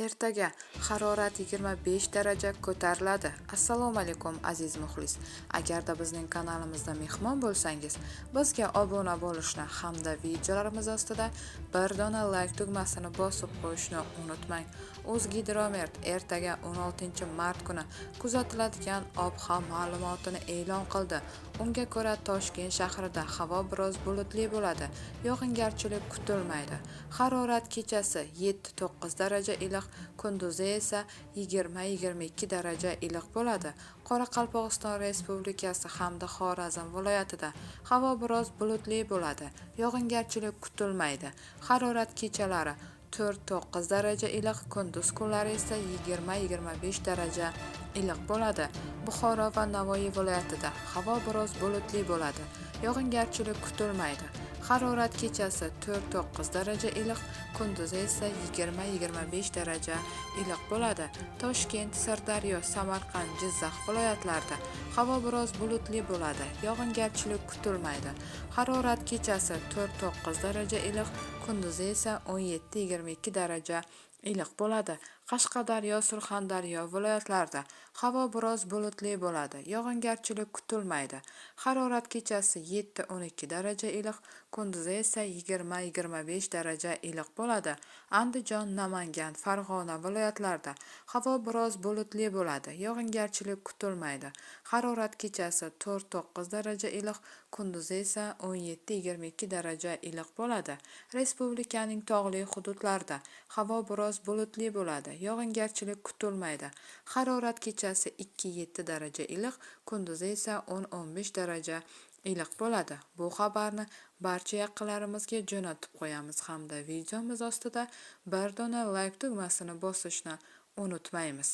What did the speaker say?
Ertaga harorat 25 daraja ko'tariladi. Assalomu alaykum, aziz muxlis. Agarda bizning kanalimizda mehmon bo'lsangiz, bizga obuna bo'lishni hamda videolarimiz ostida bir dona like tugmasini bosib qo'yishni unutmang. O'zgidromet ertaga 16-mart kuni kuzatiladigan ob-havo ma'lumotini e'lon qildi. Unga ko'ra, Toshkent shahrida havo biroz bulutli bo'ladi. Yog'ingarchilik kutilmaydi. Harorat kechasi 7-9 daraja iliq, kunduzi esa 20-22 daraja iliq bo'ladi. Qoraqalpog'iston Respublikasi hamda Xorazm viloyatida havo biroz bulutli bo'ladi. Yog'ingarchilik kutilmaydi. Harorat kechalari 4-9 daraja iliq, kunduz kunlari esa 20-25 daraja iliq bo'ladi. Buxoro va Navoiy viloyatida havo biroz bulutli bo'ladi. Yog'ingarchilik kutilmaydi. Harorat kechasi 4-9 daraja iliq, kunduzi esa 20-25 daraja iliq bo'ladi. Toshkent, Sirdaryo, Samarqand, Jizzax viloyatlarida havo biroz bulutli bo'ladi. Yog'ingarchilik kutilmaydi. Harorat kechasi 4-9 daraja iliq, kunduzi esa 17-22 daraja iliq bo'ladi. Qashqadaryo, Surxondaryo viloyatlarida havo biroz bulutli bo'ladi. Yog'ingarchilik kutilmaydi. Harorat kechasi 7-12 daraja iliq, kunduzi esa 20-25 daraja iliq bo'ladi. Andijon, Namangan, Farg'ona viloyatlarida havo biroz bulutli bo'ladi. Yog'ingarchilik kutilmaydi. Harorat kechasi 4-9 daraja iliq, kunduzi esa 17-22 daraja iliq bo'ladi. Respublikaning tog'li hududlarida havo biroz bulutli bo'ladi. Yog'ingarchilik kutilmaydi. Harorat kechasi 2-7 daraja iliq, kunduzi esa 10-15 daraja iliq bo'ladi. Bu xabarni barcha yaqinlarimizga jo'natib qo'yamiz hamda videomiz ostida bir dona like tugmasini bosishni unutmaymiz.